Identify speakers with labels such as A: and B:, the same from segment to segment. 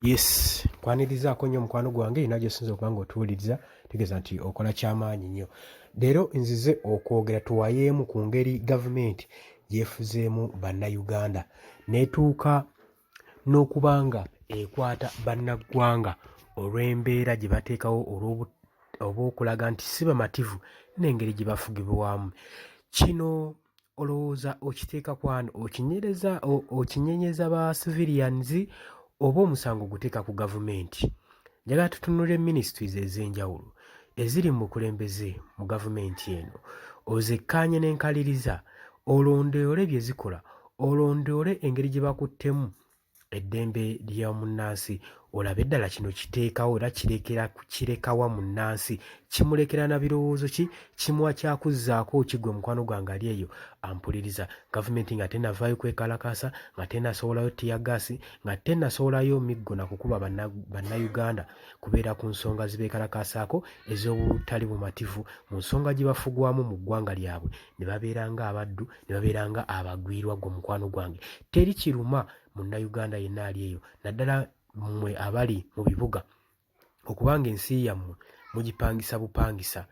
A: Yes, nkwanirizaako nnyo mukwano gwange yina gy'osinza okuba nga otuwuliriza, tegeeza nti okola kyamaanyi nnyo. Leero nzize okwogera tuwayeemu ku ngeri gavumenti gyefuzeemu bannayuganda n'etuuka n'okuba nga ekwata bannaggwanga olw'embeera gye bateekawo oba okulaga nti si bamativu n'engeri gye bafugibwamu. Kino olowooza okiteeka kwani okinyereza okinyenyeza ba civilians oba omusango guteeka ku gavumenti? Njagala tutunule ministries ez'enjawulo eziri mu bukulembeze mu gavumenti eno, ozekkaanye n'enkaliriza, olondoole bye zikola, olondoole engeri gye bakuttemu eddembe lya munnansi, olabe ddala kino kiteekawo era kirekera kirekawa munnansi, kimulekera na birowoozo ki, kimuwa kyakuzzaako ki? Gwe mukwano gwange ali eyo ampuliriza, gavumenti nga tenavaayo kwekalakaasa, nga tenasowolayo ttiyaggaasi, nga tenasowolayo miggo na kukuba bannayuganda kubeera ku nsonga zibeekalakaasaako ez'obutali bumativu mu nsonga gye bafugwamu mu ggwanga lyabwe, ne babeera ng'abaddu, ne babeera nga abagwirwa. Gwe mukwano gwange, teri kiruma munnayuganda yenna ali eyo, naddala mmwe abali mu bibuga, okubanga ensi yammwe mugipangisa bupangisa.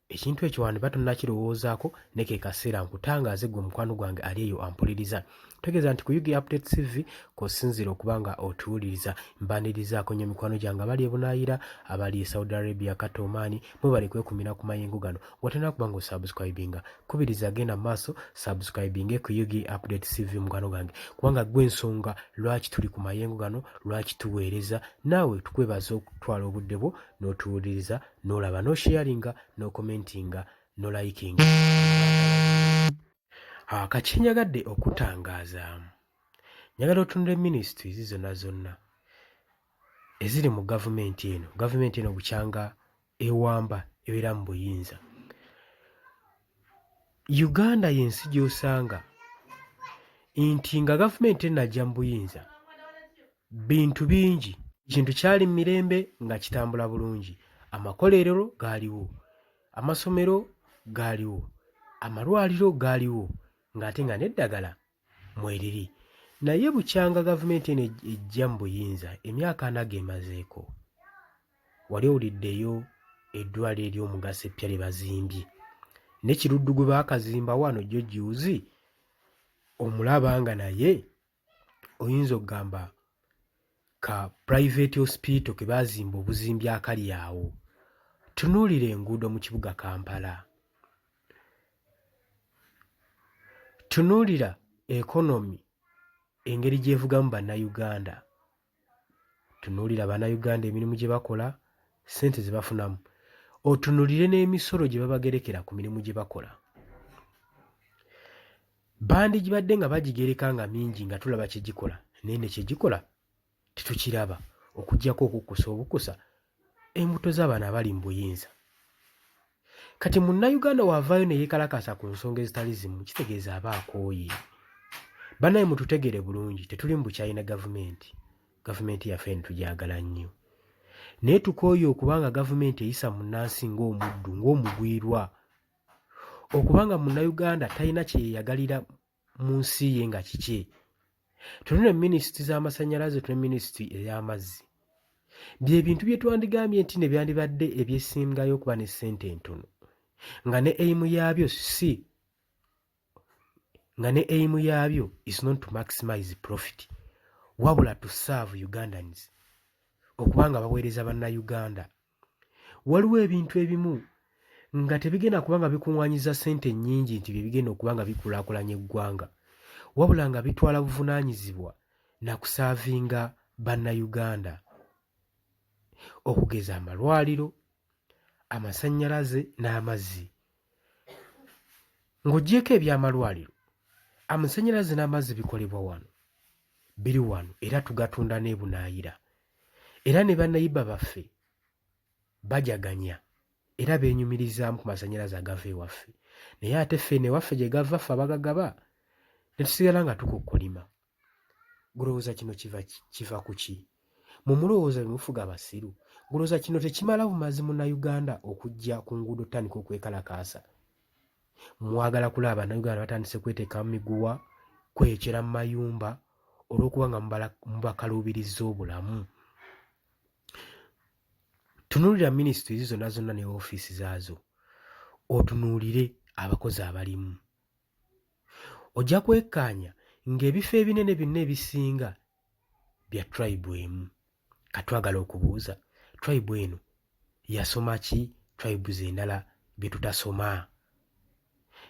A: Ekintu ekyo wandiba tonnakirowoozaako, ne ke kaseera nkutangaaze gwe mukwano gwange ali eyo ampuliriza. Tegeeza nti ku UG Update TV kw'osinziira okuba nga otuwuliriza. Mbanirizaako nnyo mikwano gyange abali e Bunaayira, abali e Saudi Arabia, Qatar, Oman, mwebale kwekumira ku mayengo gano. Watena kuba nga osubscribinga, kubiriza genda mu maaso subscribinge ku UG Update CV mukwano gwange, kubanga gwe ensonga lwaki tuli ku mayengo gano, lwaki tuweereza. Naawe tukwebaza okutwala obudde bwo n'otuwuliriza, n'olaba, n'osharinga, n'okomentinga, n'olikinga. Kati njagadde okutangaazaamu, njagala otunule ministries zonna zonna eziri mu gavumenti eno. Gavumenti eno bukyanga ewamba ebeera mu buyinza, Uganda y'ensi gy'osanga nti nga gavumenti enajja mu buyinza, bintu bingi, kintu kyali mu mirembe nga kitambula bulungi. Amakolerero gaaliwo, amasomero gaaliwo, amalwaliro gaaliwo, ng'ate nga n'eddagala mweriri. Naye bukyanga gavumenti eno ejja mu buyinza, emyaka 40 gemazeeko, wali owuliddeyo eddwaliro ery'omugaso eppya lye bazimbye? Ne Kiruddu gwe baakazimba wano jjo juzi omulaba nga naye oyinza okugamba ka private hospital ke baazimba obuzimbi akali awo. Tunuulira enguudo mu kibuga Kampala, tunuulira economy engeri gy'evugamu bannayuganda, tunuulira bannayuganda emirimu gye bakola, ssente ze bafunamu, otunuulire n'emisolo gye babagerekera ku mirimu gye bakola. Bandigibadde nga bagigereka nga mingi nga tulaba kye gikola, naye ne kye gikola tetukiraba, okuggyako okukkusa obukkusa embuto z'abano abali mu buyinza. Kati munnayuganda w'avaayo ne yeekalakaasa ku nsonga ezitali zimu, kitegeeza aba akooye. Bannaye mututegeere bulungi, tetuli mu bukyayi na gavumenti. Gavumenti yaffe eno tugyagala nnyo, naye tukooye okuba nga gavumenti eyisa munnansi ng'omuddu, ng'omugwirwa, okuba nga munnayuganda talina kye yeeyagalira mu nsi ye nga kikye. Tunule minisitule z'amasannyalaze, tunule minisitule ey'amazzi, bye bintu bye twandigambye nti ne byandibadde ebyesingayo okuba ne ssente entono, nga ne aim yaabyo si nga ne aim yaabyo is not to maximize profit, wabula to serve Ugandans, okuba nga baweereza bannayuganda. Waliwo ebintu ebimu nga tebigenda kuba nga bikuŋŋaanyiza ssente nnyingi nti bye bigenda okuba nga bikulaakulanya eggwanga, wabula nga bitwala buvunaanyizibwa na kusaavinga bannayuganda, okugeza amalwaliro, amasannyalaze n'amazzi. Ng'oggyeeko eby'amalwaliro, amasannyalaze n'amazzi bikolebwa wano, biri wano era tugatunda n'ebunaayira, era ne bannayiba baffe bajaganya era beenyumirizaamu ku masannyalaze agava ewaffe, naye ate ffe eno ewaffe gye gava ffe abagagaba ne tusigala nga tukokkolima. Gulowooza kino kiva kiva ku ki? Mwe mulowooza bye mufuga basiru? Gulowooza kino tekimala bumazi munnayuganda okujja ku nguudo otandika okwekalakaasa? Mwagala kulaba bannayuganda batandise kweteekamu miguwa, kweyokera mu mayumba. olw'okuba nga mubakaluubirizza obulamu. Tunuulira minisitule zonna zonna ne ofiisi zaazo, otunuulire abakozi abalimu. Ojja kwekkaanya ng'ebifo ebinene byonna ebisinga bya tribe emu. Kati twagala okubuuza, tribe eno yasoma ki tribes endala bye tutasoma?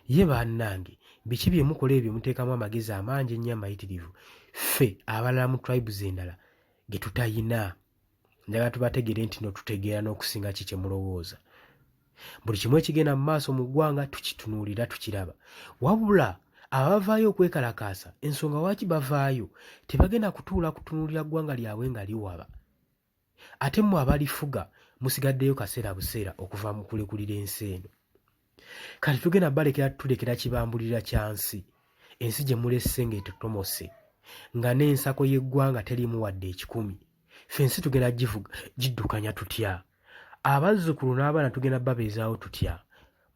A: Ye bannange biki bye mukola ebyo muteekamu amagezi amangi ennyo amayitirivu ffe abalala mu tribes endala ge tutayina? Njagala tubategeere nti no tutegeera n'okusinga ki kye mulowooza. Buli kimu ekigenda mu maaso mu ggwanga tukitunuulira tukiraba. Wabula abavaayo okwekalakaasa ensonga waaki bavaayo tebagenda kutuula kutunuulira ggwanga lyabwe nga liwaba. Ate mmwe abalifuga musigaddeyo kaseera buseera okuva mu kulekulira ensi eno. Kati tugenda balekera tulekera kibambulira kya nsi, ensi gye mulesse ng'etotomose nga n'ensako y'eggwanga teriimu wadde ekikumi. Ffe ensi tugenda givuga giddukanya tutya? Abazzukulu n'abaana tugenda babeezaawo tutya?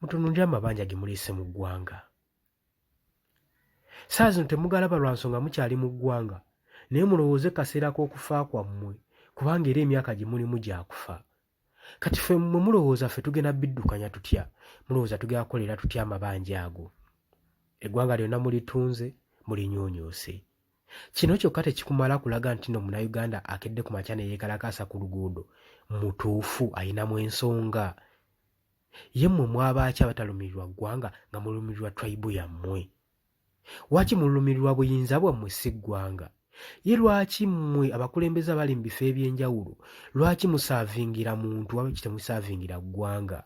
A: Mutunuulire amabanja ge mulese mu ggwanga. Ssaawa zino temugalaba lwa nsonga mukyali mu ggwanga, naye mulowooze kaseera k'okufa kwammwe kubanga era emyaka gye mulimu gya kufa. Kati ffe mmwe mulowooza ffe tugenda biddukanya tutya? Mulowooza tugenda kukolera tutya amabanja ago? Eggwanga lyonna mulitunze, mulinyuunyuuse. Kino kyokka tekikumala kulaga nti no Munnayuganda akedde ku makya ne yeekalakaasa ku luguudo mutuufu alinamu ensonga. Ye mmwe mwabaaki abatalumirirwa ggwanga nga mulumirirwa tribe yammwe? Waaki mulumirirwa buyinza bwammwe si ggwanga? Ye lwaki mmwe abakulembeze abali mu bifo eby'enjawulo lwaki musaavingira muntu waki temusaavingira ggwanga?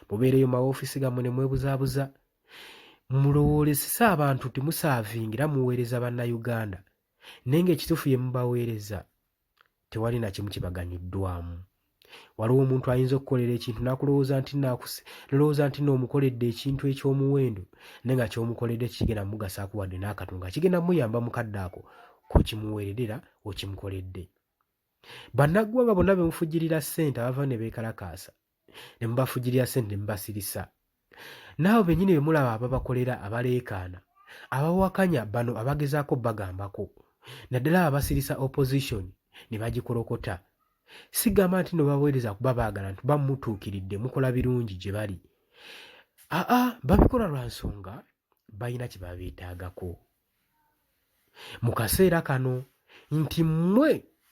A: Mubeereyo mu mawofiisi gammwe ne mwebuzaabuza mulowoolesese abantu nti musaavingira muweereza Bannayuganda naye ng'ekituufu ye mubaweereza tewali na kimu kibaganyuddwamu. Waliwo omuntu ayinza okukolera ekintu n'akulowooza nti nolowooza nti n'omukoledde ekintu eky'omuwendo naye nga ky'omukoledde kigenda mugasaako wadde n'akatono nga kigenda muyamba mu kadde ako k'okimuweeredera okimukoledde. Bannaggwanga bonna be mufujjirira ssente abava ne beekalakaasa ne mubafujjirira ssente ne mubasirisa. N'abo bennyini be mulaba ababakolera abaleekaana abawakanya bano abagezaako bagambako naddala abo abasirisa opposition ne bagikolokota. Sigamba nti no baweereza kuba baagala nti bamutuukiridde mukola birungi gye bali. Aa babikola lwa nsonga balina kye babeetaagako. Mu kaseera kano nti mmwe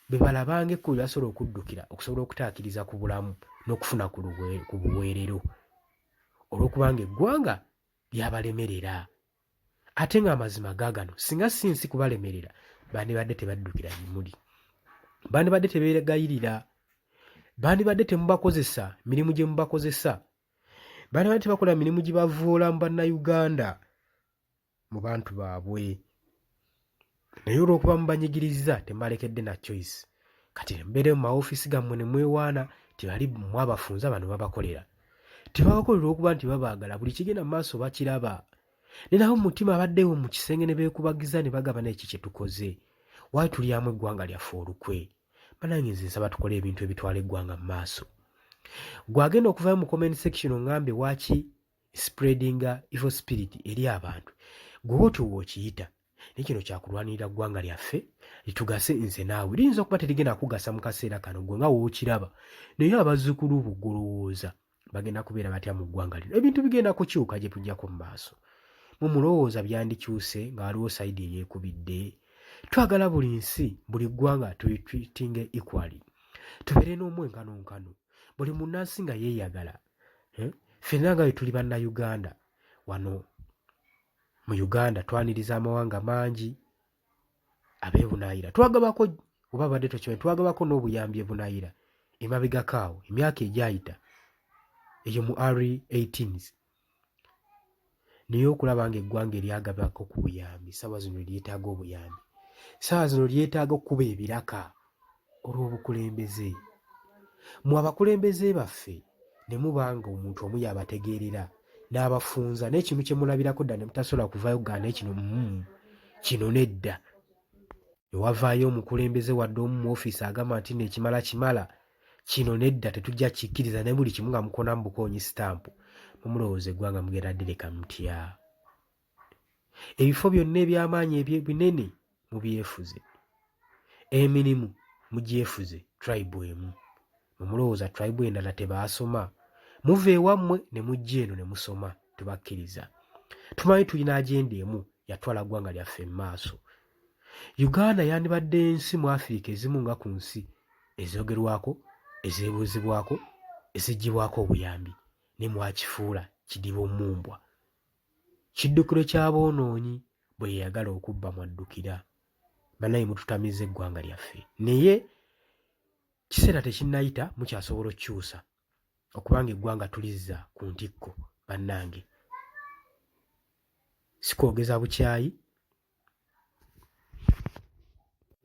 A: be balabanga ekkubo lye basobola okuddukira okusobola okutaakiriza ku bulamu n'okufuna ku buweerero olw'okubanga eggwanga lyabalemerera. Ate ng'amazima gaagano singa si nsi kubalemerera bandibadde tebaddukira gye muli, bandibadde tebeegayirira, bandibadde temubakozesa mirimu gye mubakozesa, bandibadde tebakola mirimu gye bavvoola mu Bannayuganda. Mu bantu baabwe. Naye olw'okuba mubanyigirizza temubalekedde na choice. Kati ne mubeere mu mawofiisi gammwe ne mwewaana nti bali mmwe abafunza bano babakolera. Tebabakolera olw'okuba nti babaagala, buli kigenda mu maaso bakiraba. Ne nabo mu mutima abaddewo mu kisenge ne beekubagiza ne bagaba naye ki kye tukoze. Why tulyamu eggwanga lyaffe olukwe? Banange nze nsaba tukole ebintu ebitwala eggwanga mu maaso. Gwe agenda okuvayo mu comment section ongambe waki spreadinga evil spirit eri abantu gwe otyo wokiyita naye kino kyakulwanirira ggwanga lyaffe litugase nze naawe liyinza okuba terigenda kugasa mu kaseera kano gwe nga wookiraba naye abazzukulu bo golowooza bagenda kubeera batya mu ggwanga lino ebintu bigenda kukyuka gye tujjako mu maaso mumulowooza byandikyuse nga waliwo sayidi eyeekubidde twagala buli nsi buli ggwanga tulitreatinge equally tubeere n'omwenkanonkano buli munnansi nga yeeyagala. Eh? Ffenna nga bwe tuli Bannayuganda wano mu Uganda twaniriza amawanga mangi ab'ebunaayira twagabako oba badde tokimanyi twagabako n'obuyambi ebunaayira emabegako awo emyaka egyayita eyo mu early 18s naye okulaba nga eggwanga eryagabako ku buyambi ssaawa zino lyetaaga obuyambi ssaawa zino lyetaaga okukuba ebiraka olw'obukulembeze mwe abakulembeze baffe ne muba nga omuntu omu yabategeerera n'abafunza n'ekintu kye mulabirako ddala ne mutasobola kuvaayo kugaana naye kino mm, kino nedda ne wavaayo omukulembeze wadde omu mu ofiisi agamba nti no ekimala kimala kino nedda tetujja kikkiriza naye buli kimu nga mukonamu bukoonyi sitampu mumulowooza eggwanga mugenda direka mutya ebifo byonna eby'amaanyi ebinene mubyefuze, emirimu mugyefuze tribe emu. Mwe mulowooza tribe endala tebaasoma? Muva ewammwe ne mujja eno ne musoma, tubakkiriza. Tumanyi tulina agenda emu yatwala ggwanga lyaffe mu maaso. Uganda yandibadde nsi mu Afirika ezimu nga ku nsi ezoogerwako, ezeebuuzibwako, eziggyibwako obuyambi ne mwakifuula kidiba omumbwa. Kiddukiro ky'aboonoonyi bwe yeyagala okubba mwaddukira. Banaye mututamizza eggwanga lyaffe naye kiseera tekinnayita mukyasobola okukyusa okubanga eggwanga tulizza ku ntikko bannange. Sikwogeza bukyayi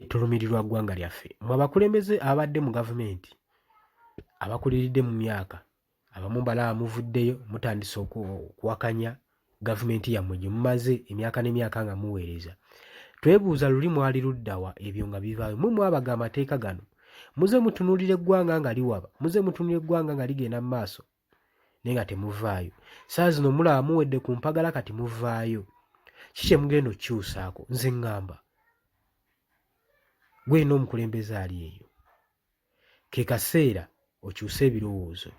A: tulumirirwa ggwanga lyaffe. Mwe abakulembeze ababadde mu gavumenti abakuliridde mu myaka abamu mbalaba muvuddeyo mutandise okuwakanya gavumenti yammwe gye mumaze emyaka n'emyaka nga muweereza. Twebuuza luli mwali luddawa ebyo nga bivaayo? Mwe mwabaga amateeka gano. Muze mutunuulira eggwanga nga liwaba, muze mutunuulira eggwanga nga ligenda mu maaso naye nga temuvaayo. Saa zino mulaba muwedde ku mpagala kati muvaayo. Ki kye mugenda okukyusaako? Nze ŋŋamba gwena omukulembeze ali eyo ke kaseera okyuse ebirowoozo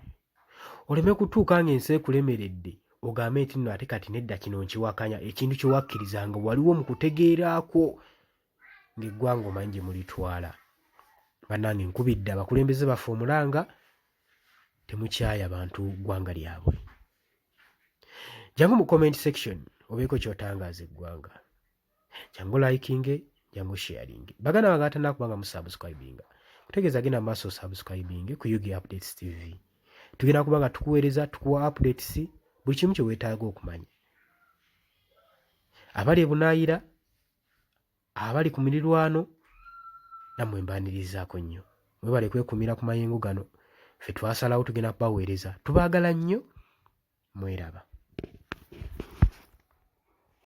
A: oleme kutuuka ng'ensi ekulemeredde ogambe nti nno ate kati nedda kino nkiwakanya ekintu kye wakkiriza nga waliwo mu kutegeera kwo ng'eggwanga omanyi gye mulitwala. Bannange nkubidde abakulembeze baffe omulanga temukyaya bantu ggwanga lyabwe. Jangu mu comment section obeeko ky'otangaaza eggwanga. Jangu likinge, jangu sharinge. Baganda bange abatannaba nga musubscribinga, kutegeeza genda mu maaso osubscribinge ku UG Updates TV. Tugenda kuba nga tukuweereza, tukuwa updates buli kimu kye weetaaga okumanya. Abali ebunaayira, abali ku mirirwano nammwe mbaanirizaako nnyo. Mwebale kwekuumira ku mayengo gano. Ffe twasalawo tugenda kubaweereza. Tubaagala nnyo, mweraba.